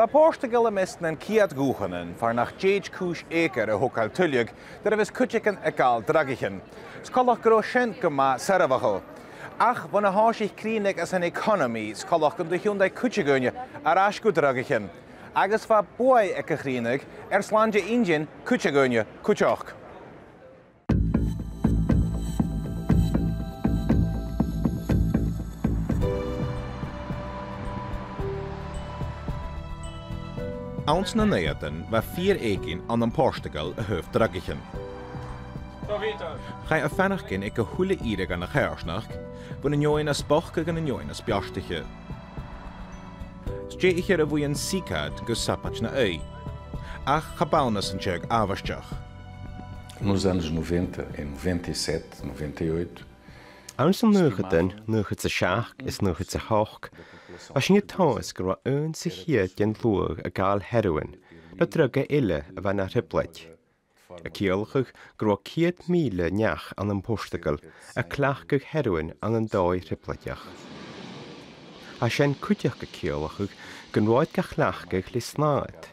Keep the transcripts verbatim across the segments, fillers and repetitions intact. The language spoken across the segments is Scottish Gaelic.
Bha Portagail am measg nan ciad dhùthchannan far nach tèid cùis eucoir a thogail tuilleadh, dar a bhios cuideigin a' gabhail dhrogaichean. 'S coltach gun robh sin gu math soirbheachail. Ach bhon a thòisich crìonadh anns an economy, 's coltach gun do thionndaidh cuid de dhaoine air ais gu drogaichean. Agus bha buaidh aig a' chrìonadh air slàinte-inntinn cuid de dhaoine cuideachd. Anns na naochadan, bha fìor èiginn ann am Portagail a thaobh drogaichean. Chaidh a' faireachdainn aig a h-uile ìre dhen a' choimhearsnachd, bhon an fheadhainn as bochda gu na h-eòin as beartaiche. 'S dè a' chiad a bhuidheann sìcead gu sabaid na aghaidh. Ach cha b' ann airson teagamh àbhaisteach. Nos anos noventa, em noventa e sete, noventa e oito, anns na naochadan, naochad 's a seachd is naochad 's a h-ochd, bha sinn a' tomhas gun robh aon sa cheud den t-sluagh a' gabhail heroin, no drugaichean eile a bha na thrioblaid. A' ciallachadh gun robh ceud mìle neach ann am Portagail a' cleachdadh heroin ann an dòigh thrioblaideach. Tha sin cuideachd a' ciallachadh gun robh iad ga chleachdadh le snàthad.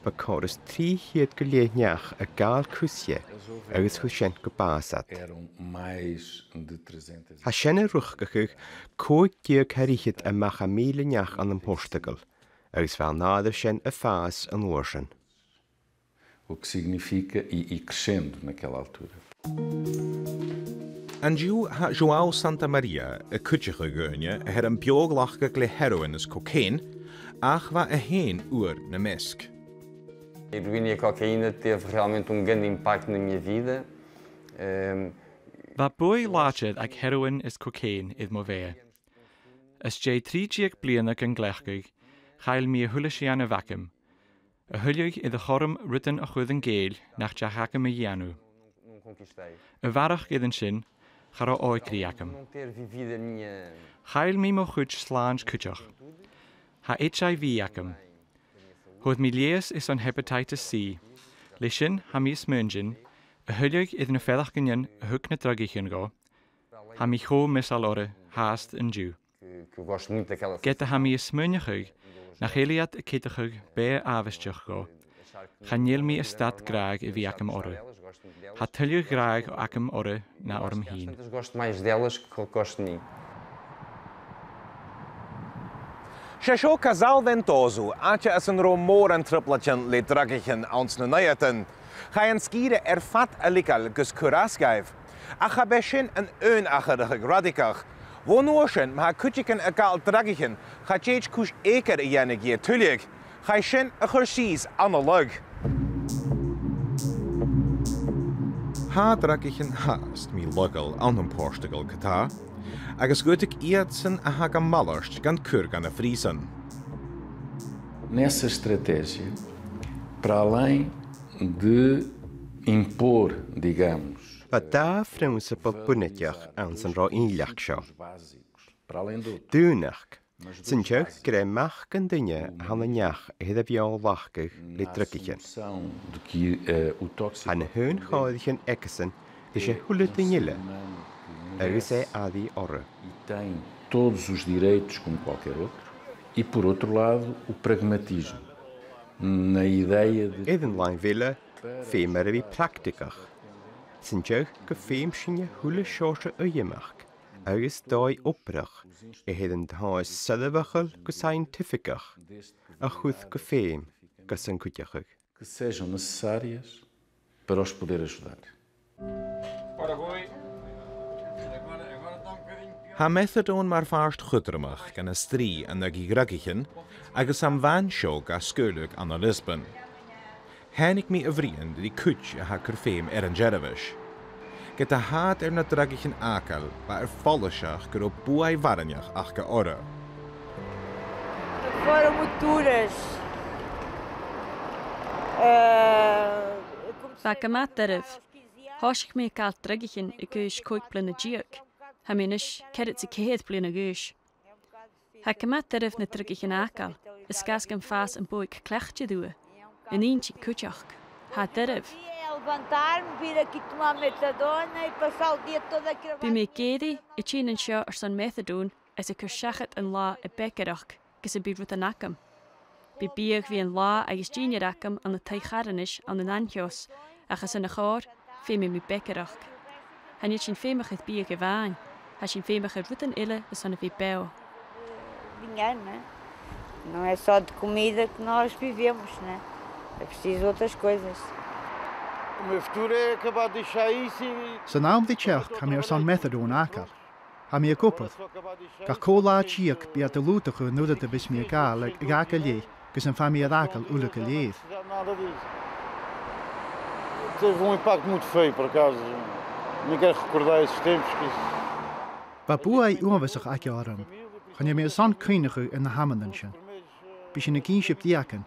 Bha còrr is trì cheud gu leth neach a' gabhail cus dheth agus chuir sin gu bàs iad. Tha sin a' riochdachadh còig deug thar fhichead a-mach à mìle neach ann am Portagail, agus bha an àireamh sin a' fàs an uair sin. O que significa e, e crescendo naquela altura. An-diugh tha João Santamaria a' cuideachadh dhaoine a th' air am beò-ghlacadh le heroin is cocaine, ach bha e fhèin uair nam measg. A heroína e a cocaína teve realmente um grande impacto na minha vida. Ehm, Bha buaidh làidir aig heroin is cocaine air mo bheatha. Às dèidh trì deug bliadhna gan cleachdadh, chaill mi a h-uile sìon a bh' agam. A thuilleadh air a' chothrom rudan a chur an cèill nach deach agam a dhèanamh. A bharrachd air an sin, cha robh òigridh agam. Chaill mi mo chuid slàinte cuideachd. Tha H I V agam. Fhuair mi leigheas airson hepatitis C. Le sin, tha mi a' smaointinn, a thuilleadh air na faireachdainnean a thug na drugaichean dhomh, tha mi cho measail orra fhathast an-diugh. Ged a tha mi a' smaoineachadh nach eil iad a' ceadachadh beatha àbhaisteach dhomh, chan eil mi a' stad gràdh a bhith agam orra. Tha tuilleadh gràdh agam orra na orm fhìn. Gosto mais delas que gosto de mim. 'S e seo Casal Ventoso, àite às an robh mòran trioblaidean le drugaichean anns na naochadan. Chaidh an sgìre air fad a leigeil gus cur às dhaibh. Ach cha b' e sin an aon atharrachadh radaigeach. Bhon uair sin, ma tha cuideigin a' gabhail drugaichean, cha tèid cùis eucoir a dhèanamh dheth tuilleadh. Chaidh sin a chur sìos ann an lagh. Tha drugaichean fhathast mì-laghail ann am Portagail ge-tà, agus dh'fhaodadh iadsan a tha gam malairt gan cur dhan a' phrìosan. Nessa estratégia, para além de impor, digamos, bha dà phrionnsabal bunaiteach anns an robh innleachd seo. Dùnadh. San t-seagh gur e mac an duine a th' ann an neach a th' air a bheò-ghlacadh le drugaichean. Tha na h-aon chòraichean aigesan ris a h-uile duine eile, agus e airidh orra. E tem todos os direitos como qualquer outro. E por outro lado, o pragmatismo, na ideia de... Air an làimh eile, feumar a bhith practaigeach. San t-seagh gum feum sinne a h-uile seòrsa uidheamachd agus dòigh-obrach a th' air an tomhas soirbheachail gu scientifigeach a chur gu feum gus an cuideachadh. Que sejam necessárias para os poder ajudar. Tha methadone mar phàirt chudromach dhen a' strì ann an drugaichean agus am bhan seo ga sgaoileadh ann an Lisbon. Thàinig mi a bhruidhinn ri cuid a tha a' cur feum air an t-seirbheis. Ged a tha iad air na drugaichean fhàgail, bha e air follaiseach gun robh buaidh mhaireannach aca orra. Foram muito duras. Eh, Bha e gu math doirbh. Thòisich mi a' gabhail drugaichean aig aois còig bliadhna deug. Tha mi a-nis ceathrad 's a ceithir bliadhna a dh'aois. Tha e gu math doirbh na drugaichean fhàgail, a chionn 's gum fàs am bodhaig cleachdte riutha. An inntinn cuideachd. Tha e doirbh. Bidh mi ag èirigh a' tighinn an seo airson methadone is a' cur seachad an latha a' bèicearachd gus am bi rudan agam. Bidh biadh mheadhan-latha agus dìnnear agam ann an taigh-charthannais ann an Aonghas, ach airson a' chòir, feumaidh mi beagan. Chan eil sinn feumach air biadh a-mhàin, tha sinn feumach air rudan eile airson a bhith beò. Dinheiro, né? Não é só de comida que nós vivemos, né? É preciso outras coisas. O meu futuro é acabar de deixar isso e... San àm ri teachd, tha mi airson methadone fhàgail. Tha mi ag obair. Gach còig latha deug bidh iad a' lùghdachadh an uiread a bhios mi a' gabhail aig dhà gu leth, gus am faigh mi air fhàgail uile gu lèir. Teve um impacto muito feio, por acaso. Nem quero recordar esses tempos que... Bha buaidh uabhasach aige orm. Chan eil mi airson cuimhneachadh air na h-amannan sin. Bidh sinn ag innse beagan,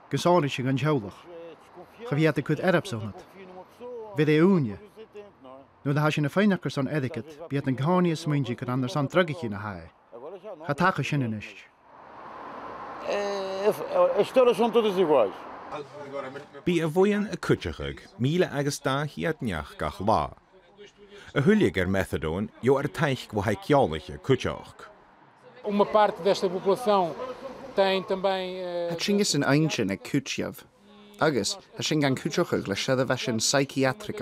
gu sònraichte dhan teaghlach. Cha bhi iad a' cur earbsa annad. Bheir e ùine. Nuair a tha sinn a' faighneachd airson airgead, bidh iad an-còmhnaidh a' smaointinn gur ann airson drugaichean a tha e. Cha tachair sin a-nis. Eh, as histórias são todas iguais. Bidh a' bhuidheann a' cuideachadh mìle agus dà cheud neach gach latha. A thuilleadh air methadone, gheibhear taic bho thaigh-eòlaiche cuideachd. Uma parte desta população tem também, eh... Tha tinneas an inntinn aig cuid dhiubh, agus tha sinn gan cuideachadh le seirbheisean psychiatric.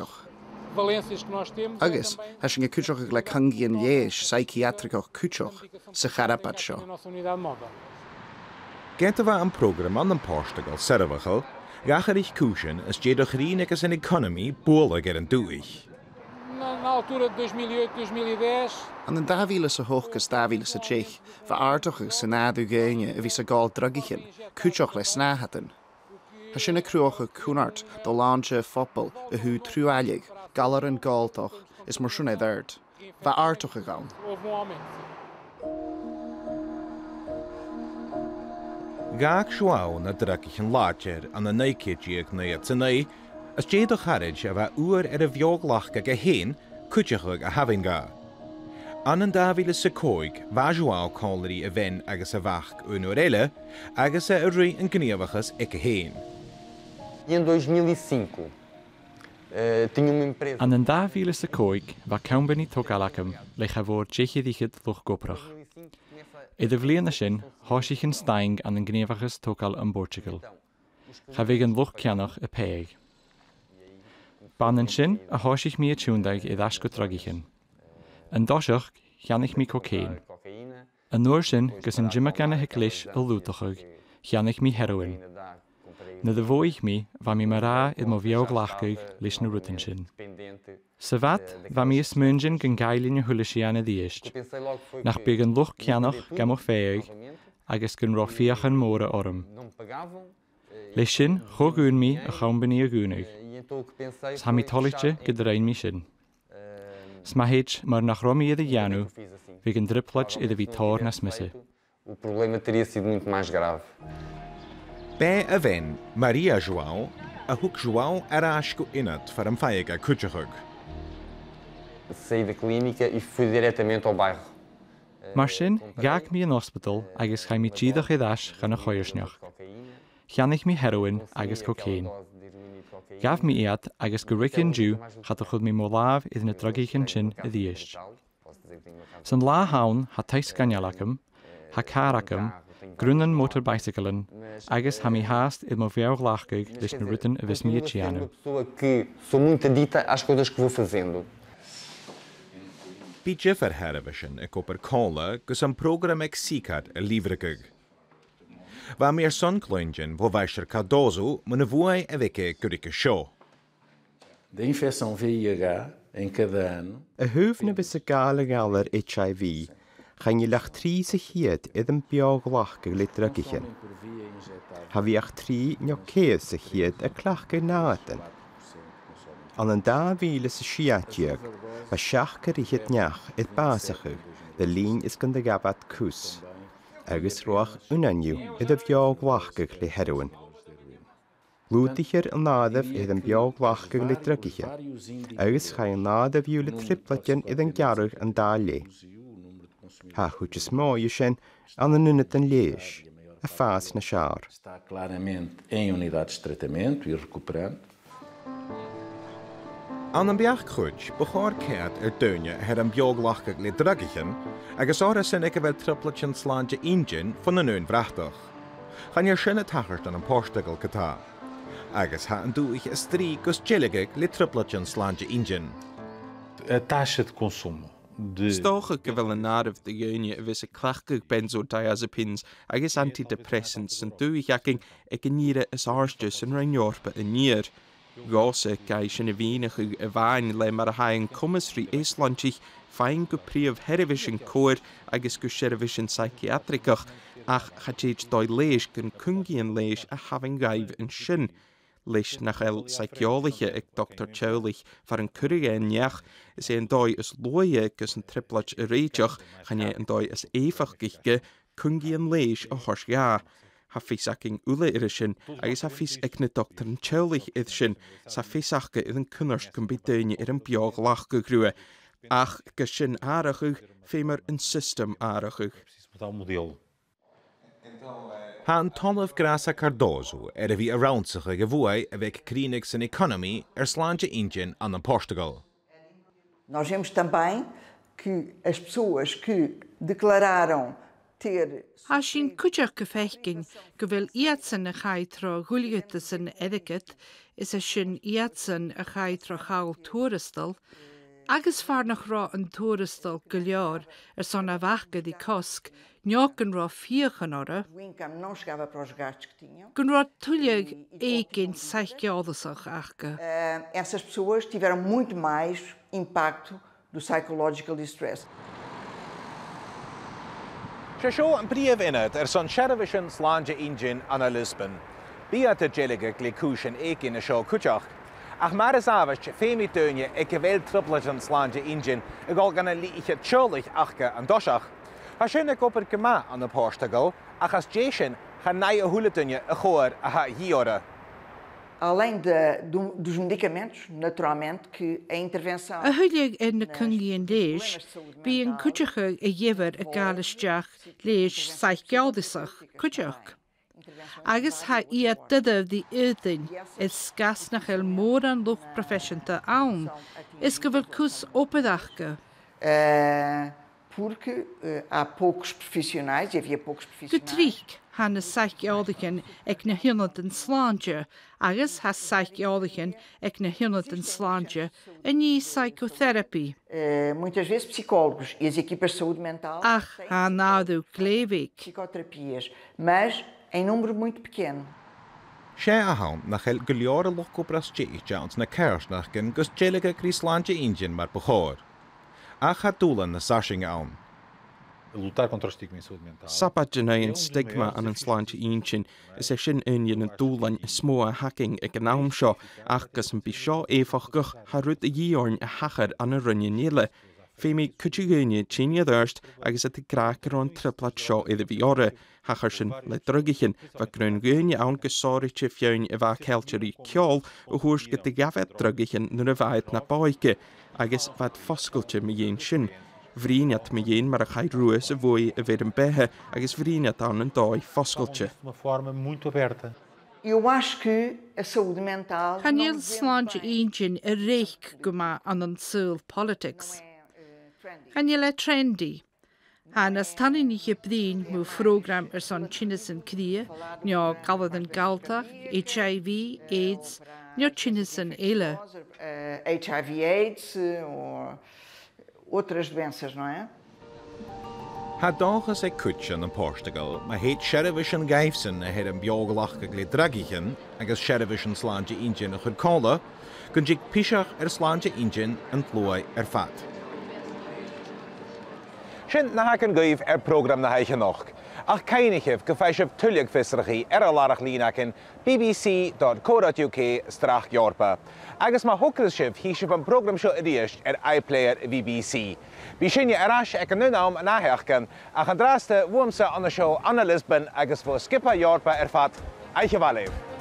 Valências que nós temos é... Agus tha sinn a' cuideachadh le cungaidhean-leighis psychiatric cuideachd sa charabad seo. Ged a bha am prògram ann am Portagail soirbheachail, dh'atharraich cùisean às dèidh do chruinneachadh agus an economy bualadh air an dùthaich. Na, na altura de dois mil e oito, dois mil e dez. Ann an dà mhìle 's a h-ochd agus dà mhìle 's a deich, bha àrdachadh san àireamh dhaoine a bhios a' gabhail drugaichean, cuideachd le snàthadan. Tha sin a' cruthachadh cunnart do shlàinte a' phobaill a thaobh truailleadh, galaran Gàidhealach, is mar sin air adhart. Bha àrdachadh ann. Dh'fhàg João na drugaichean làidir ann an naoi ceud deug naochad 's a naoi, às dèidh do charaid a bha uair air a bheò-ghlacadh e fhèin cuideachadh a thabhann dha. Ann an dà mhìle 's a còig, bha João còmhla ri a bhean agus a mhac aon uair eile, agus e a' ruith an gnìomhachas aige fhèin. E em dois mil e cinco, eh, tinha uma empresa. Ann an dà mhìle 's a còig, bha companaidh togail agam le cha mhòr deich air fhichead luchd-obrach. Air a' bhliadhna sin, thòisich an staing ann an gnìomhachas togail am Portagail. Cha bhiodh an luchd-ceannach a' pàigheadh. B' ann an sin a thòisich mi a' tionndadh air ais gu drugaichean. An toiseach, cheannaich mi cocaine. An uair sin, gus an t-iomagain a thig leis a lùghdachadh, cheannaich mi heroin. Nuair a mhothaich mi, bha mi mar-thà air mo bheò-ghlacadh leis na rudan sin. Sa bhad, bha mi a' smaointinn gun caill mi a h-uile sìon a-rithist, nach biodh an luchd-ceannach gam phàigheadh agus gun robh fiachan mòra orm. Leis sin, cho-dhùin mi a' chompanaidh a dhùnadh. 'S tha mi toilichte gun do rinn mi sin. 'S ma thèid mar nach robh mi air a dhèanamh, bhiodh an trioblaid air a bhith tòrr nas miosa. O problema teria sido muito mais grave. B' e a bhean, Maria João, a thug João air ais gu ionad far am faigheadh e cuideachadh. Saí da clínica e fui diretamente ao bairro. Mar sin, dh'fhàg mi an ospadal agus chaidh mi dìreach air ais dhan a' choimhearsnachd. Cheannaich mi heroin agus cocaine. Ghabh mi iad agus gu ruige an-diugh cha do chuir mi mo làmh air na drugaichean sin a-rithist. San latha an-diugh, tha taigh sgoinneil agam, tha càr agam, grunnan motor-bicyclean, agus tha mi fhathast air mo bheò-ghlacadh leis na rudan a bhios mi a' dèanamh. Uma pessoa que sou muito adicta às coisas que vou fazendo. Bidh diofar sheirbheisean ag obair còmhla gus am prògram aig SICAD a lìbhrigeadh. Bha mi airson cluinntinn bho Mhaighstir Cardoso mun a' bhuaidh a bh' aige gu ruige seo. Da infecção V I H em cada ano. A thaobh na bhios a' gabhail a' ghalair H I V, chan eil ach trì sa cheud air am beò-ghlacadh le drugaichean. Cha bhi ach trì no ceithir sa cheud a' cleachdadh nàdar. Ann an dà mhìle 's a sia deug, bha seachd air fhichead neach air bàsachadh le linn is gun do ghabh iad cus, agus robh ach aon dhiubh air a bheò-ghlacadh le heroin. Lùghdaich an àireamh air am beò-ghlacadh le drugaichean, agus chaidh an àireamh dhiubh le trioblaidean air an gearradh an dà leth. Tha a' chuid as motha dhiubh sin ann an ionadan leighis, a' fàs nas fheàrr. Está claramente em unidades de tratamento e recuperando. Ann am beachd-chuid, bu chòir cead air daoine a tha air am beò-ghlacadh le drugaichean, agus orra-san aig a bheil trioblaidean slàinte-inntinn fon an aon bhratach. Chan eil sin a' tachairt ann am Portagail ge-tà, agus tha an dùthaich a' strì gus dèiligeadh le trioblaidean slàinte inntinn. A taxa de consumo de... 'S dòcha gu bheil an àireamh de dhaoine a bhios a' cleachdadh benzodiazepines agus antidepressants san dùthaich againn aig an ìre as àirde san Roinn Eòrpa an iar. Dh'fheumadh sin a mhìneachadh a-mhàin le mar a tha an comas ri euslaintich faighinn gu prìomh sheirbheisean cobhair agus gu seirbheisean psychiatrigeach, ach cha tèid dòigh leighis gun cungaidhean leighis a thabhann dhaibh an sin. Leis nach eil psycheòlaiche aig doctar teaghlaich far an cuireadh e an neach, is e an dòigh as luaithe gus an trioblaid a rèiteach, chan e an dòigh as èifeachdaiche, cungaidhean leighis a thoirt dha. Tha fios againn uile air sin, agus tha fios aig na doctairean teaghlaich air sin, 's tha fios aca air an cunnart gum bi daoine air am beò-ghlacadh riutha. Ach gus sin atharrachadh, feumar an siostam atharrachadh. Tha an t-Ollamh Graça Cardoso air a bhith a' rannsachadh a' bhuaidh a bh' aig crìonadh san economy air slàinte inntinn ann am Portagail. Nós vemos também que as pessoas que declararam ter... Tha sinn cuideachd a' faicinn gu bheil iadsan a chaidh tro dhuilgheadasan airgid, is e sin iadsan a chaidh tro chall tuarastail, agus far nach robh an tuarastal gu leòr airson a bhith aca ri cosg, no gun robh fiachan orra, gun robh tuilleadh èiginn psycheòlasach aca. Eh, essas pessoas tiveram muito mais impacto do psychological distress. 'S e seo am prìomh ionad airson seirbheisean slàinte inntinn ann an Lisbon. Bidh iad a' dèiligeadh le cùisean èiginn an seo cuideachd. Ach mar as àbhaist, feumaidh daoine aig a bheil trioblaidean slàinte inntinn a dhol gu na lìonaichean teaghlaich aca an toiseach. Tha sin ag obair gu math ann am Portagail, ach às dèidh sin, chan fhaigh a h-uile duine a' chobhair a tha a dhìth orra. Além de, do, dos medicamentos, naturalmente, que a intervenção... A thuilleadh air na cungaidhean leighis, bidh an cuideachadh a gheibhear a' gabhail a-steach leighis psycheòlasach cuideachd. Agus tha iad doirbh ri fhaotainn, air sgàth 's nach eil mòran luchd proifeiseanta ann, is gu bheil cus obair aca. Eh, porque, eh, há poucos profissionais, e havia poucos profissionais. Gu tric, tha na psycheòlaichean aig na h-ionadan slàinte, agus tha psycheòlaichean aig na h-ionadan slàinte a nì psychotherapy. Eh, muitas vezes psicólogos e as equipas de saúde mental... Ach tha an àireamh glè bheag. Psicoterapias, mas em número muito pequeno. 'S e a th' ann nach eil gu leòr a luchd-obrach stèidhichte anns na coimhearsnachdan gus dèiligeadh ri slàinte inntinn mar bu chòir. Ach tha dùbhlan nas fharsainge ann. Lutar contra o estigma em saúde mental. Sabaid an aghaidh an stigma ann an slàinte inntinn, is e sin aon de na dùbhlain as motha a th' againn aig an àm seo, ach gus am bi seo èifeachdach, tha rud a dhìth oirnn a thachair ann an roinnean eile. Feumaidh cuid de dhaoine tighinn air adhart agus iad ag ràdh gun robh an trioblaid seo air a bhith orra. Thachair sin le drugaichean. Bha grunn dhaoine ann, gu sònraichte feadhainn a bha ceangailte ri ceòl, a thuirt gun do ghabh iad drugaichean nuair a bha iad na b' òige, agus bha iad fosgailte mu dheidhinn sin. Bhruidhinn iad mu dheidhinn mar a chaidh ruas a' bhuaidh a bh' air am beatha, agus bhruidhinn iad ann an dòigh fosgailte. Eu acho que a saúde mental... Chan eil slàinte inntinn a' reic gu math ann an saoghal politics. Chan eil e trendy. Tha e nas tarraingiche bruidhinn mu phrògram airson tinneas an cridhe, no galar an Galltachd, H I V, AIDS, no tinneasan eile. Eh, H I V AIDS, eh, ou outras doenças, não é? Tha dòchas aig cuid ann am Portagail, ma thèid seirbheisean dhaibhsan a tha air am beò-ghlacadh le drugaichean agus seirbheisean slàinte inntinn a chur còmhla, gun tig piseach air slàinte inntinn an t-sluaigh air fad. Sin na th' againn dhuibh air prògram na h-oidhche a-nochd. Ach cuimhnichibh gum faigh sibh tuilleadh fiosrachaidh air an làrach-lìn againn, B B C dot co dot U K slash Eòrpa. Agus ma thogras sibh, chì sibh am prògram seo a-rithist air iPlayer a' B B C. Bidh sinne air ais aig an aon àm an ath-sheachdain, ach an-dràsta bhuamsa an seo ann an Lisbon agus bho sgioba Eòrpa air fad, oidhche mhath leibh.